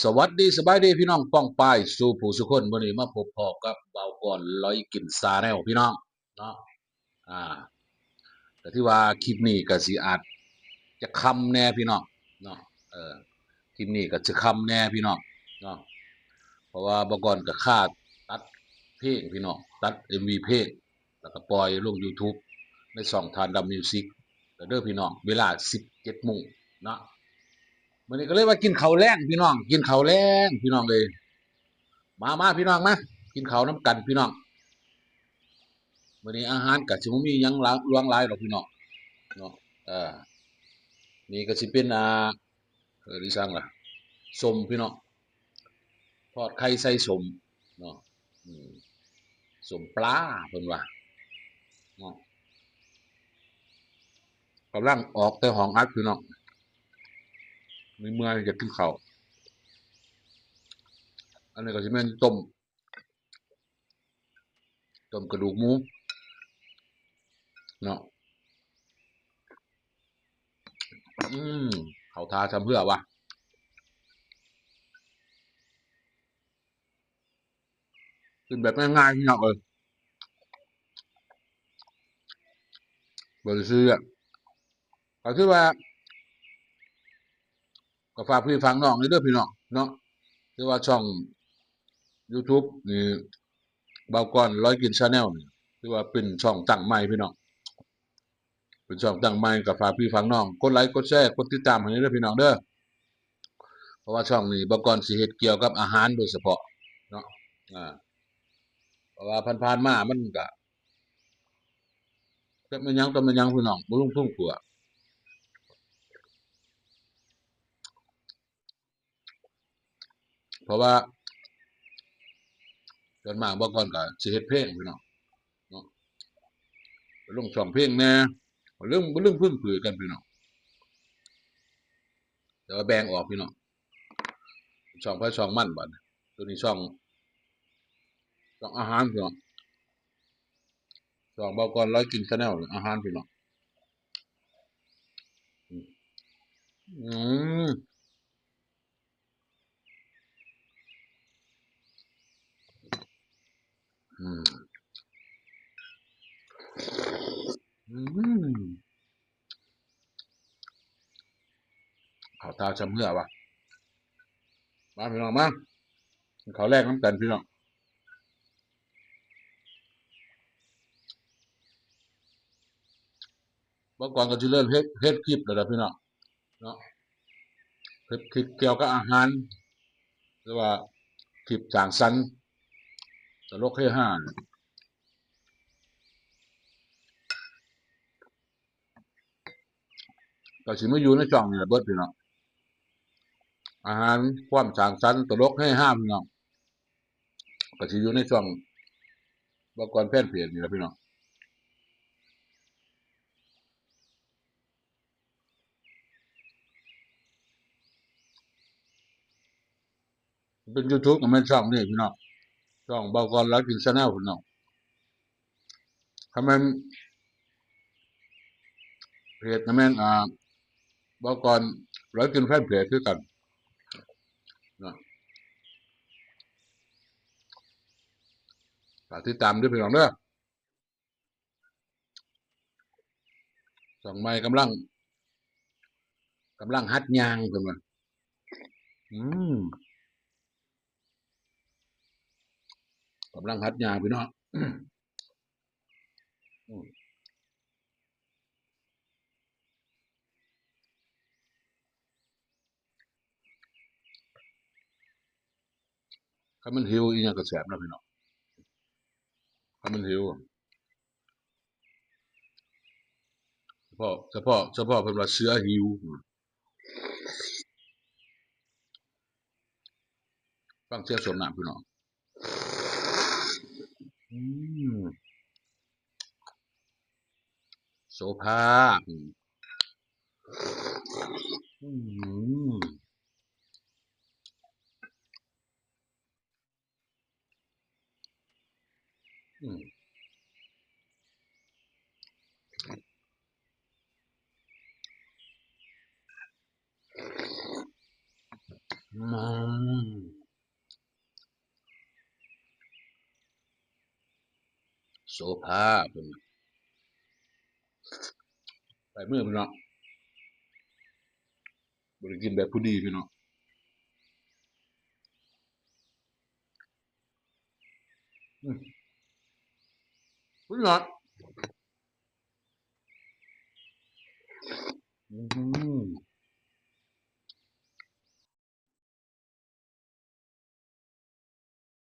ສະຫວັດດີ ສະບາຍດີພີ່ນ້ອງປ້ອງປາຍສູ່ຜູ້ສູ່ຄົນ. ມື້ນີ້ມາພົບພໍ້ກັບບ່າວກອນລອຍກິນ Channel ພີ່ນ້ອງເນາະ. ອ່າ ກໍຖືວ່າຄລິບນີ້ກໍຊິອາດຈະຄ່ຳແດ່ພີ່ນ້ອງເນາະ. ເອີ ຄລິບນີ້ກໍຈະຄ່ຳແດ່ພີ່ນ້ອງເນາະ ເພາະວ່າບ່າວກອນກໍຄາຕັດເພງພີ່ນ້ອງ ຕັດເອັມວີເພງ ແລ້ວກໍປ່ອຍລົງ YouTube ໃນຊ່ອງທານດຳມິວສິກແລ້ວເດີພີ່ນ້ອງ ເວລາສິບເຈັດໂມງເນາະ. ມື້ນີ້ກໍເລີຍວ່າກິນເຂົ້າແລງພີ່ນ້ອງ ກິນເຂົ້າແລງພີ່ນ້ອງເອີຍ. ມາ ມາພີ່ນ້ອງມາ ກິນເຂົ້ານຳກັນພີ່ນ້ອງ. ມື້ນີ້ອາຫານກໍຊິບໍ່ມີຫຍັງຫຼາ ຫຼວງຫຼາຍດອກພີ່ນ້ອງເນາະ. ເອີ ນີ້ກໍຊິເປັນ ອ່າ ເອີ້ນອີ່ຫຍັງລະ ສົ້ມພີ່ນ້ອງ ທອດໄຂ່ໃສ່ສົ້ມເນາະ. ອືມ ສົ້ມປາເພິ່ນວ່າເນາະ. ກຳລັງອອກແຕ່ຫ້ອງອັດພີ່ນ້ອງ ເມື່ອຍໆ ຢາກກິນເຂົ້າ. ອັນນີ້ກໍຊິແມ່ນຕົ້ມ ຕົ້ມກະດູກໝູເນາະ. ອືມ ເຂົ້າທ່າຊ່ຳເຮືອວ່າ ກິນແບບງ່າຍໆ ພີ່ນ້ອງເອີຍ. ບໍ່ໄດ້ຊີຣຽສ ກໍຄືວ່າ ກໍຝາກພີ່ຝາກນ້ອງເດີພີ່ນ້ອງເນາະ. ຄືວ່າຊ່ອງ YouTube ນີ້ ບ່າວກອນລອຍກິນ Channel ນີ້ ຖືວ່າເປັນຊ່ອງຕັ້ງໃໝ່ພີ່ນ້ອງ ເປັນຊ່ອງຕັ້ງໃໝ່ ກໍຝາກພີ່ຝາກນ້ອງກົດໄລກົດແຊ ກົດຕິດຕາມໃຫ້ເດີພີ່ນ້ອງເດີ. ເພາະວ່າຊ່ອງນີ້ບ່າວກອນຊິເຮັດກ່ຽວກັບອາຫານໂດຍສະເພາະເນາະ. ອ່າ ເພາະວ່າຜ່ານໆມາມັນກະ ຈັກແມ່ນຫຍັງຕໍ່ແມ່ນຫຍັງພີ່ນ້ອງ ບໍ່ລົງທຸ່ງຂົວ. ເພາະວ່າສ່ວນມາກບ່າວກອນກໍຊິເຮັດເພງພີ່ນ້ອງເນາະ ໄປລົງຊ່ອງເພງແດ່ ບໍ່ລືມ ບໍ່ລືມຟຶ້ມຝືດກັນພີ່ນ້ອງ. ແຕ່ວ່າແບ່ງອອກພີ່ນ້ອງ ຊ່ອງໃຜຊ່ອງມັນ. ບາດນີ້ໂຕນີ້ຊ່ອງ ຊ່ອງອາຫານພີ່ນ້ອງ ຊ່ອງບ່າວກອນລອຍກິນ Channel ອາຫານພີ່ນ້ອງ. ອືມ ອືມ ອືມ ອືມ ເຂົ້າທ່າຊ່ຳເຮືອວ່າ. ມາພີ່ນ້ອງມາ ກິນເຂົ້າແລງນຳກັນພີ່ນ້ອງ. ບ່າວກອນກໍຊິເລີ່ມເຮັດ ເຮັດຄລິບແລ້ວລະພີ່ນ້ອງເນາະ ເຮັດຄລິບກ່ຽວກັບອາຫານ ຫຼືວ່າຄລິບສ້າງສັນ ຕະຫຼົກເຮຮາ ກໍຊິມາຢູ່ໃນຊ່ອງນີ້ລະເບິດພີ່ນ້ອງ. ອາຫານ ຄວາມສ້າງສັນ ຕະຫຼົກເຮຮາພີ່ນ້ອງ ກໍຊິຢູ່ໃນຊ່ອງບ່າວກອນແຟນເພຈນີ້ລະພີ່ນ້ອງ. ເປັນ YouTube ກໍແມ່ນຊ່ອງນີ້ພີ່ນ້ອງ ຊ່ອງບ່າວກອນລອຍກິນ Channel ພີ່ນ້ອງ. ຄັນແມ່ນເພຈກໍແມ່ນ ອ່າ ບ່າວກອນລອຍກິນແຟນເພຈຄືກັນເນາະ. ຝາກຕິດຕາມເດີພີ່ນ້ອງເດີ. ຊ່ອງໃໝ່ກຳລັງ ກຳລັງຫັດຍ່າງເພິ່ນວ່າ. ອືມ ກຳລັງຫັດຍ່າງພີ່ນ້ອງ. ອືມ ຄັນມັນຫິວອີ່ຫຍັງກໍແຊບເນາະພີ່ນ້ອງ ຄັນມັນຫິວ. ສະເພາະ ສະເພາະ ສະເພາະເພິ່ນວ່າເສືອຫິວ. ຟັງສຽງສວດນ້ຳພີ່ນ້ອງ. ອືມ ໂສພາ ອືມ ອືມ ອືມ. ພາເພິ່ນ ໃສ່ມືພີ່ນ້ອງ ບໍ່ໄດ້ກິນແບບຜູ້ດີພີ່ນ້ອງ ອືມ ຄຸນນອດ ອືມ